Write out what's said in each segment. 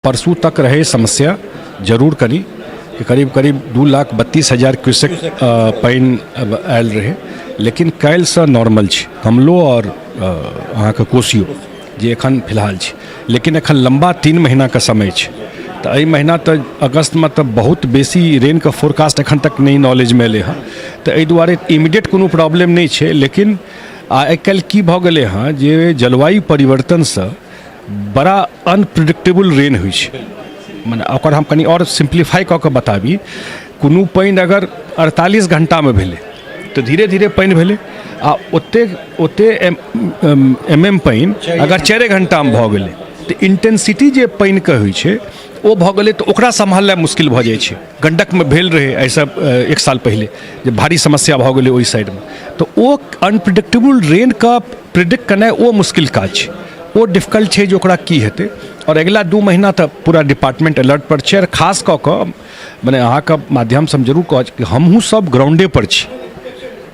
परसू तक रहै समस्या जरूर कनी कि करीब करीब 2,32,000 क्यूसेक पानि आयल रहै, लेकिन काल्हिसँ नॉर्मल छै कमलो आओर अहाँके कोसियो जे एखन फिलहाल छै। लेकिन एखन लम्बा 3 महीनाके समय छै, तऽ एहि महीना तऽ अगस्तमे तऽ बहुत बेसी रेनके फोरकास्ट एखन तक नहि नॉलेजमे एलै हँ, तऽ एहि दुआरे इमीडिएट कोनो प्रॉब्लम नहि छै। लेकिन आइ काल्हि की भऽ गेलै हँ जे जलवायु परिवर्तनसँ बड़ा अनप्रिडिक्टेबल रेन होइ छै। मने ओकर हम कनि आओर सिम्प्लीफाइ कऽ कऽ बताबी, कोनो पानि अगर 48 घण्टामे भेलै तऽ धीरे धीरे पानि भेलै, आ ओतेक ओते एम एम पानि अगर 4 घण्टामे भऽ गेलै तऽ इंटेंसिटी जे पानिके होइ छै ओ भऽ गेलै, तऽ ओकरा सम्हालनाइ मुश्किल भऽ जाइ छै। गण्डकमे भेल रहै एहिसँ एक साल पहिले जे भारी समस्या भऽ गेलै ओहि साइडमे, तऽ ओ अनप्रिडिक्टेबल रेनके प्रिडिक्ट केनाइ ओ मुश्किल काज छै, ओ डिफिकल्ट छै जे ओकरा की हेतै। आओर अगिला 2 महीना तऽ पूरा डिपार्टमेंट अलर्ट पर छै। आओर खास कऽ कऽ मने अहाँके माध्यमसँ हम जरूर कहब कि हमहूँ सब ग्राउंडे पर छी,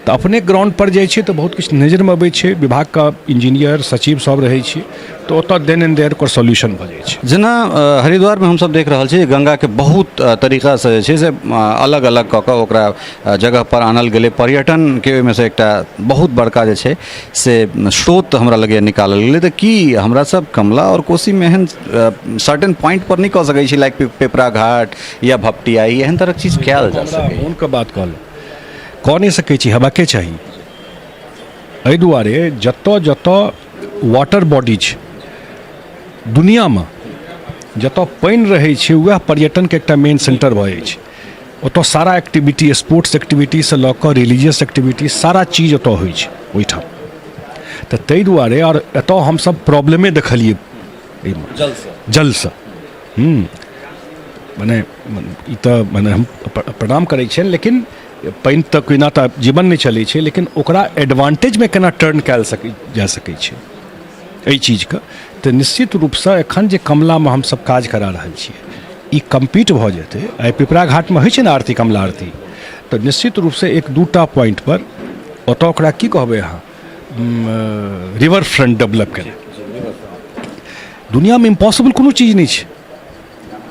तऽ अपने ग्राउंड पर जाइ छियै तऽ बहुत किछु नजरिमे अबै छै। विभागके इंजीनियर सचिव सब रहै छी, तऽ ओतऽ देन एंड there ओकर सॉल्यूशन भऽ जाइ छै। जेना हरिद्वारमे हमसब देख रहल छी गङ्गाके बहुत तरीकासँ जे छै से अलग अलग कऽ कऽ ओकरा जगहपर आनल गेलै, पर्यटनके ओहिमे सँ एकटा बहुत बड़का जे छै से स्रोत हमरा लगैए निकालल गेलै। तऽ की हमरा सब कमला आओर कोसीमे एहन सर्टेन पॉइंट पर नहि कऽ सकै छी, लाइक पेपरा घाट या भपटियाही, एहन तरहक चीज कयल जा सकैए? मोनके बात कहलहुँ, कऽ नहि सकै छी, हेबाके चाही। एहि दुआरे जतऽ जतऽ वाटर बॉडी छै दुनिआँमे, जतऽ पानि रहै छै, वएह पर्यटनके एकटा मेन सेन्टर भऽ जाइ छै। ओतऽ सारा एक्टिविटी, स्पोर्ट्स एक्टिविटीसँ लऽ कऽ रिलीजियस एक्टिविटी, सारा चीज ओतऽ होइ छै ओहिठाम। तऽ ताहि दुआरे आओर एतऽ हमसब प्रॉब्लमे देखलियै एहिमे जलसँ। मने ई तऽ मने हम प्रणाम करै छियनि, लेकिन पानि तऽ केना तऽ जीवन नहि चलै छै, लेकिन ओकरा एडवांटेजमे केना टर्न कयल सकै जा सकै छै एहि चीजके, तऽ निश्चित रूपसँ एखन जे कमलामे हमसब काज करा रहल छियै ई कम्प्लीट भऽ जेतै। आइ पिपरा घाटमे होइ छै ने आरती, कमला आरती, तऽ निश्चित रूपसँ एक दूटा पॉइंटपर ओतऽ ओकरा की कहबै अहाँ, रिवर फ्रंट डेवलप केनाइ दुनिआँमे इम्पॉसिबल कोनो चीज नहि छै।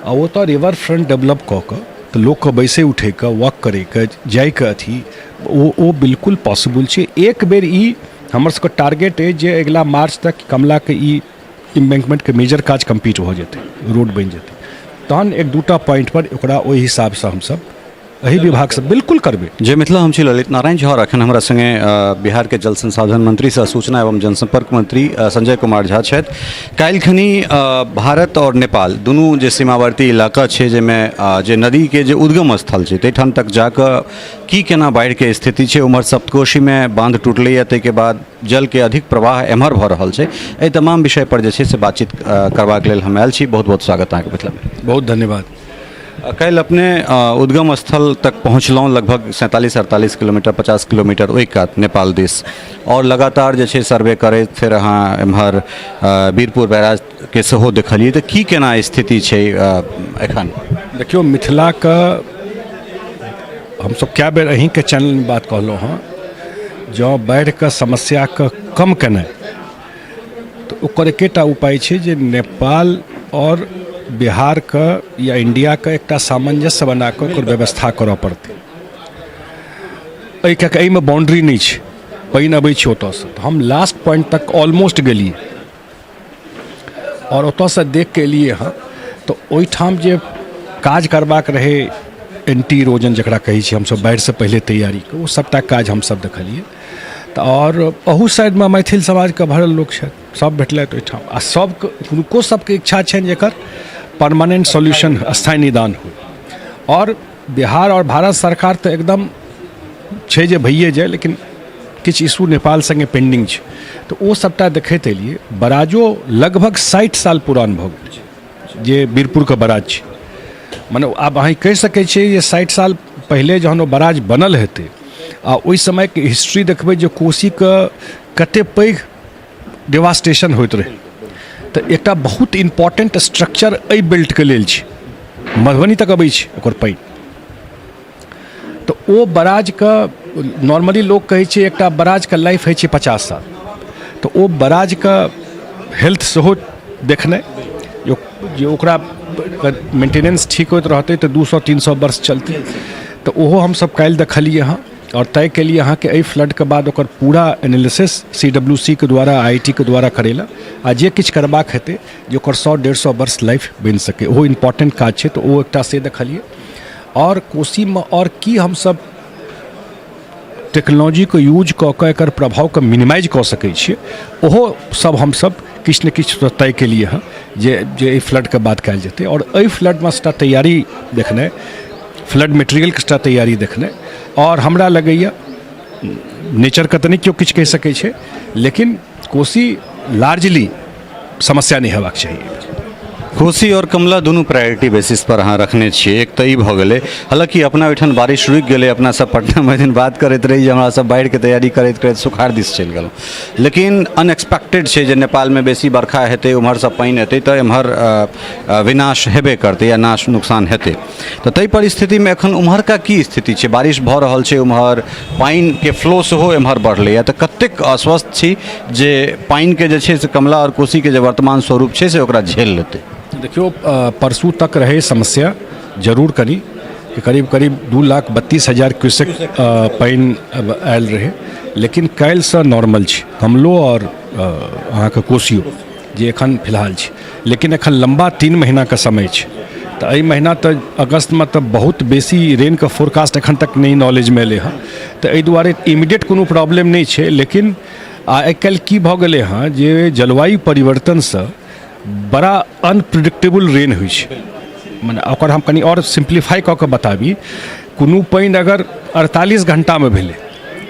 आ ओतऽ रिवर फ्रंट डेवलप कऽ कऽ तऽ लोकके बैसै उठैके, वॉक करैके, जाइके अथी ओ बिल्कुल पॉसिबल छै। एक बेर ई हमर सबके टारगेट अछि जे अगिला मार्च तक कमलाके ई इम्बैंकमेंटके मेजर काज कम्प्लीट भऽ जेतै, रोड बनि जेतै, तहन एक दूटा पॉइंटपर ओकरा ओहि हिसाबसँ हमसब एहि विभागसँ बिल्कुल करबै। जय मिथिला, हम छी ललित नारायण झा और अखन हमरा संगे बिहारके जल संसाधन मंत्री सह सूचना एवं जनसंपर्क मंत्री संजय कुमार झा छथि। काल्हि खनी भारत और नेपाल दुनू जे सीमावर्ती इलाका छै, जाहिमे जे नदीके जे उद्गम स्थल छै ताहिठाम तक जाकऽ की केना बाढ़िके स्थिति छै, उम्हर सप्तकोशीमे बाँध टूटलैए, ताहिके बाद जलके अधिक प्रवाह एम्हर भऽ रहल छै, एहि तमाम विषय पर जे छै से बातचीत करबाक लेल हम आयल छी। बहुत बहुत स्वागत अहाँके मिथिलामे। बहुत धन्यवाद। काल्हि अपने उद्गम स्थल तक पहुँचलहुँ, लगभग 47 48 किलोमीटर 50 किलोमीटर ओहि कात नेपाल दिस, आओर लगातार जे छै सर्वे करैत फेर अहाँ एम्हर वीरपुर बैराजके सेहो देखलियै, तऽ की केना स्थिति छै एखन? देखियौ, मिथिलाके हमसब कए बेर अहीँके चैनलमे बात कहलहुँ हँ, जँ बाढ़िके समस्याके कम केनाइ तऽ ओकर एकेटा उपाय छै जे नेपाल आओर बिहारके या इण्डियाके एकटा सामंजस्य बना कऽ ओकर व्यवस्था करऽ पड़तै। एहि किएकि एहिमे बाउंड्री नहि छै, पानि अबै छै ओतऽसँ। तऽ हम लास्ट पॉइंट तक ऑलमोस्ट गेलियै आओर ओतऽसँ देख कऽ एलियै हँ, तऽ ओहिठाम जे काज करबाक रहै, एंटी इरोजन जकरा कहै छियै हमसब, बाढ़िसँ पहिले तैयारीके, ओ सबटा काज हमसब देखलियै। तऽ आओर अहू साइडमे मैथिल समाजके भरल लोक छथि, सब भेटलथि ओहिठाम, आ सबके हुनको सबके इच्छा छनि जे एकर परमानेंट सॉल्यूशन, स्थायी निदान होइ। आओर बिहार आओर भारत सरकार तऽ एकदम छै जे भइए जाए, लेकिन किछु इशू नेपाल सङ्गे पेंडिंग छै, तऽ ओ सबटा देखैत एलियै। बराजो लगभग 60 साल पुरान भऽ गेल छै जे वीरपुरके बराज छै। मने आब अहाँ कहि सकै छियै जे 60 साल पहिले जहन ओ बराज बनल हेतै आ ओहि समयके हिस्ट्री देखबै जे कोसीके कते पैघ डिवास्टेशन होइत रहै, तऽ एकटा बहुत इम्पोर्टेंट स्ट्रक्चर एहि बेल्टके लेल छै, मधुबनी तक अबै छै ओकर पानि। तऽ ओ बराजके नॉर्मली लोक कहै छै एकटा बराजके लाइफ होइ छै 50 साल, तऽ ओ बराजके हेल्थ सेहो देखनाइ जे ओकरा मेंटेनेंस ठीक होइत रहतै तऽ 200 300 वर्ष चलतै। तऽ ओहो हमसब काल्हि देखलियै हँ आओर तय केलियै हँ कि एहि फ्लडके बाद ओकर पूरा एनालिसिस सी डब्ल्यू सी के द्वारा, आई I T के द्वारा करेला आ जे किछु करबाक हेतै जे ओकर 100-150 वर्ष लाइफ बनि सकै, ओहो इम्पोर्टेंट काज छै। तऽ ओ एकटा से देखलियै। आओर कोसीमे आओर की हमसब टेक्नोलॉजीके यूज कऽ कऽ एकर प्रभावके मिनिमाइज कऽ सकै छियै, ओहो सब हमसब किछु ने किछु तय केलियै हँ जे जे एहि फ्लडके बाद कयल जेतै। आओर एहि फ्लडमे सबटा तैयारी देखनाइ, फ्लड मटेरियलके सबटा तैयारी देखनाइ, आओर हमरा लगैए नेचरके तऽ नहि केओ किछु कहि सकै छै, लेकिन कोसी लार्जली समस्या नहि हेबाक चाही। कोसी आओर कमला दुनू प्रायोरिटी बेसिस पर अहाँ रखने छियै। एक तऽ ई भऽ गेलै, हालाँकि अपना ओहिठाम बारिश रुकि गेलै, अपना सब पटनामे ओहि दिन बात करैत रही जे हमरा सब बाढ़िके तैयारी करैत करैत सुखाड़ दिस चलि गेलहुँ, लेकिन अनएक्सपेक्टेड छै जे नेपालमे बेसी बरखा हेतै, ओम्हरसँ पानि एतै तऽ एम्हर विनाश हेबे करतै या नाश नुकसान हेतै। तऽ ताहि परिस्थितिमे एखन ओम्हरका की स्थिति छै? बारिश भऽ रहल छै ओम्हर, पानिके फ्लो सेहो एम्हर बढ़लैए, तऽ कतेक आश्वस्त छी जे पानिके जे छै से कमला आओर कोसीके जे वर्तमान स्वरूप छै से ओकरा झेल लेतै? देखियौ, परसू तक रहै समस्या जरूर कनी कि करीब करीब 2,32,000 क्यूसेक पानि आयल रहै, लेकिन काल्हिसँ नॉर्मल छै कमलो आओर अहाँके कोसियो जे एखन फिलहाल छै। लेकिन एखन लम्बा 3 महीनाके समय छै, तऽ एहि महीना तऽ अगस्तमे तऽ बहुत बेसी रेनके फोरकास्ट एखन तक नहि नॉलेजमे एलै हँ, तऽ एहि दुआरे इमीडिएट कोनो प्रॉब्लम नहि छै। लेकिन आइ काल्हि की भऽ गेलै हँ जे जलवायु परिवर्तनसँ बड़ा अनप्रिडिक्टेबल रेन होइ छै। मने ओकर हम कनि आओर सिम्प्लीफाइ कऽ कऽ बताबी, कोनो पानि अगर 48 घण्टामे भेलै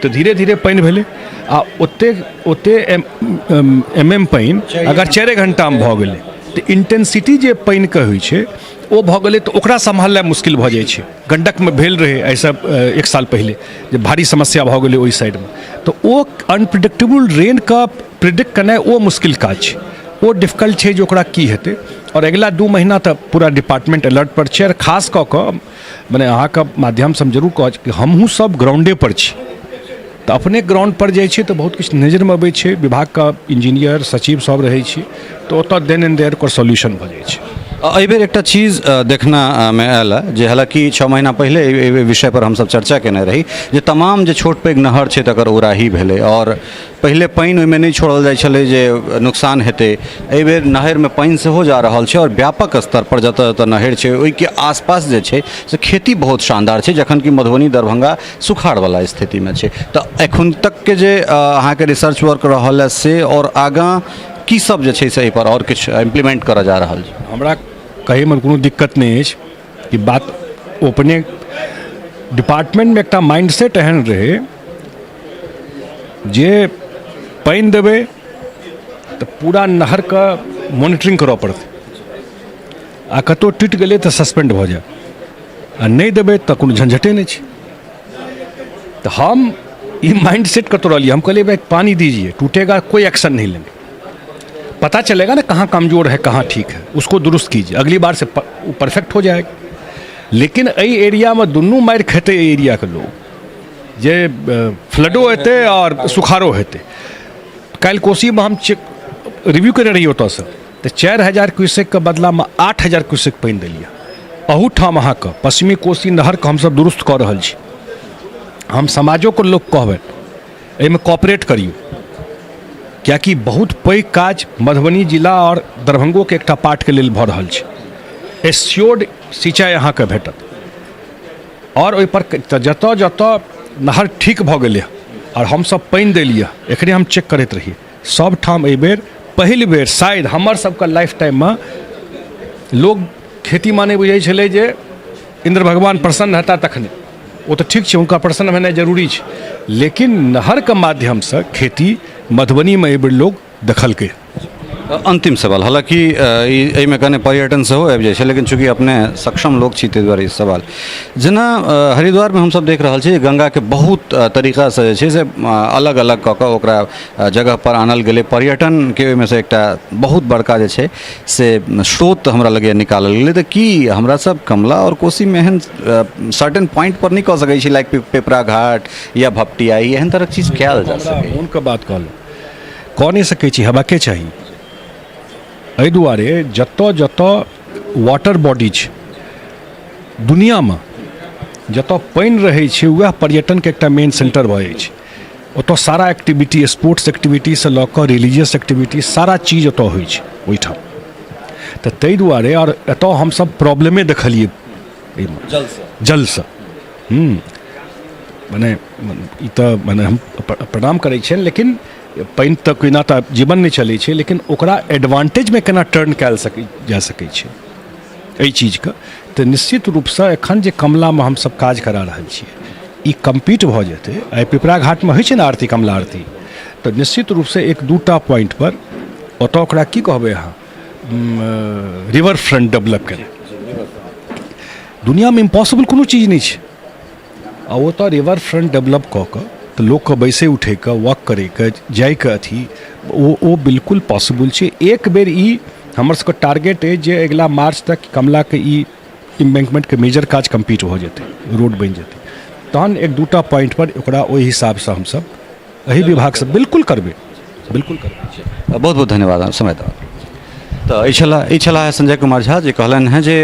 तऽ धीरे धीरे पानि भेलै, आ ओते ओते एम एम पानि अगर 4 घण्टामे भऽ गेलै तऽ इंटेंसिटी जे पानिके होइ छै ओ भऽ गेलै, तऽ ओकरा सम्हालनाइ मुश्किल भऽ जाइ छै। गण्डकमे भेल रहै एहिसँ 1 साल पहिले जे भारी समस्या भऽ गेलै ओहि साइडमे, तऽ ओ अनप्रिडिक्टेबल रेनके प्रिडिक्ट केनाइ ओ मुश्किल काज छै, ओ डिफिकल्ट छै जे ओकरा की हेतै। आओर अगिला 2 महीना तऽ पूरा डिपार्टमेंट अलर्ट पर छै, आओर खास कऽ कऽ मने अहाँके माध्यमसँ हम जरूर कहब कि हमहूँ सब ग्राउंडे पर छी, तऽ अपने ग्राउंड पर जाइ छियै तऽ बहुत किछु नजरिमे अबै छै, विभागके इंजीनियर सचिव सब रहै छी, तऽ ओतऽ देन एंड there ओकर सॉल्यूशन भऽ जाइ छै। एहिबेर एकटा चीज देखनामे आयल जे हालाँकि 6 महीना पहिले एहि विषयपर हमसब चर्चा केने रही जे तमाम जे छोट पैघ नहर छै तकर उड़ाही भेलै, आओर पहिले पानि ओहिमे नहि छोड़ल जाइ छलै जे नुकसान हेतै, एहिबेर नहरिमे पानि सेहो जा रहल छै आओर व्यापक स्तरपर जतऽ जतऽ नहरि छै ओहिके आसपास जे छै से खेती बहुत शानदार छै, जखन कि मधुबनी दरभङ्गा सुखाड़वला स्थितिमे छै। तऽ एखन तकके जे अहाँके रिसर्च वर्क रहल हँ से आओर आगाँ की सब जे छै से एहिपर आओर किछु इम्प्लीमेन्ट करऽ जा रहल छै? हमरा कहैमे कोनो दिक्कत नहि अछि कि बात ओपने डिपार्टमेन्टमे एकटा माइंड सेट एहन रहै जे पानि देबै तऽ पूरा नहरके मोनिटरिंग करऽ पड़तै, आ कतहु टूटि गेलै तऽ सस्पेंड भऽ जायत, आ नहि देबै तऽ कोनो झंझटे नहि छै। तऽ हम ई माइंड सेट कतहु रहलियै, हम कहलियै भाई पानी दीजिए, टूटेगा कोई एक्शन नहीं लेंगे, पता चलेगा ना कहाँ कमज़ोर है कहाँ ठीक है, उसको दुरुस्त कीजिए, अगली बार से वो परफेक्ट हो जाएगा। लेकिन एहि एरियामे दुनू मारि खेतै एहि एरियाके लोग, जे फ्लडो हेतै आओर सुखाड़ो हेतै। काल्हि कोसीमे हम चेक रिव्यू केने रहियै ओतऽसँ, तऽ 4000 क्यूसेकके बदलामे 8000 क्यूसेक पानि देलियै। अहूठाम अहाँके पश्चिमी कोसी नहरके हमसब दुरुस्त कऽ रहल छी। हम समाजोके लोक कहबनि एहिमे कॉपरेट करियौ, किएकि बहुत पैघ काज मधुबनी जिला आओर दरभंगोके एकटा पार्टके लेल भऽ रहल छै। एश्योर्ड सिंचाइ अहाँके भेटत। आओर ओहिपर तऽ जतऽ जतऽ नहर ठीक भऽ गेलै आओर हमसब पानि देलियै, एखने हम चेक करैत रही, सबठाम एहिबेर पहिल बेर शायद हमर सबके लाइफ टाइममे लोक खेती माने बुझै छलै जे इन्द्र भगवान प्रसन्न हेता तखने, ओ तऽ ठीक छै, हुनका प्रसन्न भेनाइ जरूरी छै, लेकिन नहरके माध्यमसँ खेती मधुबनीमे एहिबेर लोक देखलकै। अन्तिम सवाल, हालाँकि एहिमे कने पर्यटन सेहो आबि जाइ छै, लेकिन चूँकि अपने सक्षम लोक छी ताहि दुआरे ई सवाल, जेना हरिद्वारमे हमसब देख रहल छी जे गङ्गाके बहुत तरीकासँ जे छै से अलग अलग कऽ कऽ ओकरा जगहपर आनल गेलै, पर्यटनके ओहिमे सँ एकटा बहुत बड़का जे छै से स्रोत हमरा लगैए निकालल गेलै। तऽ की हमरा सब कमला आओर कोसीमे एहन सर्टेन पॉइंटपर नहि कऽ सकै छी, लाइक पेपरा घाट या भपटियाही, एहन तरहक चीज कयल जा सकैए? मोनके बात कहलहुँ, कऽ नहि सकै छी, हेबाके चाही। एहि दुआरे जतऽ जतऽ वाटर बॉडी छै दुनिआमे, जतऽ पानि रहै छै वएह पर्यटनके एकटा मेन सेन्टर भऽ जाइ छै। ओतऽ सारा एक्टिविटी, स्पोर्ट्स एक्टिविटीसँ लऽ कऽ रिलीजियस एक्टिविटी, सारा चीज ओतऽ होइ छै ओहिठाम। तऽ ताहि दुआरे आओर एतऽ हमसब प्रॉब्लमे देखलियै एहिमे जलसँ। मने ई तऽ मने हम प्रणाम करै छियनि, लेकिन पानि तऽ कोना तऽ जीवन नहि चलै छै, लेकिन ओकरा एडवांटेजमे केना टर्न कयल सकै जा सकै छै एहि चीजके। तऽ निश्चित रूपसँ एखन जे कमलामे हमसब काज करा रहल छियै, ई कम्प्लीट भऽ जेतै। आइ पिपरा घाटमे होइ छै ने आरती, कमला आरती, तऽ निश्चित रूपसँ एक दूटा पॉइंटपर ओतऽ ओकरा की कहबै अहाँ, रिवर फ्रंट डेवलप केनाइ दुनिआँमे इम्पॉसिबल कोनो चीज नहि छै। आ ओतऽ रिवर फ्रंट डेवलप कऽ कऽ तऽ लोकके बैसै उठैके, वॉक करैके, जाइके अथी ओ बिल्कुल पॉसिबल छै। एक बेर ई हमर सबके टारगेट अछि जे अगिला मार्च तक कमलाके ई इम्बैंकमेंटके मेजर काज कम्प्लीट भऽ जेतै, रोड बनि जेतै, तहन एक दूटा पॉइंटपर ओकरा ओहि हिसाबसँ हमसब एहि विभागसँ बिल्कुल करबै, बिल्कुल करबै। बहुत बहुत धन्यवाद समय देबाक। तऽ ई छलाह संजय कुमार झा, जे कहलनि हेँ जे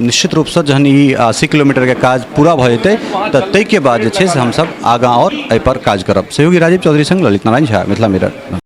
निश्चित रूपसँ जहन ई 80 किलोमीटरके काज पूरा भऽ जेतै तऽ ताहिके बाद जे छै से हमसब आगाँ आओर एहिपर काज करब। सहयोगी राजीव चौधरी सङ्ग ललित नारायण झा, मिथिला मिरर।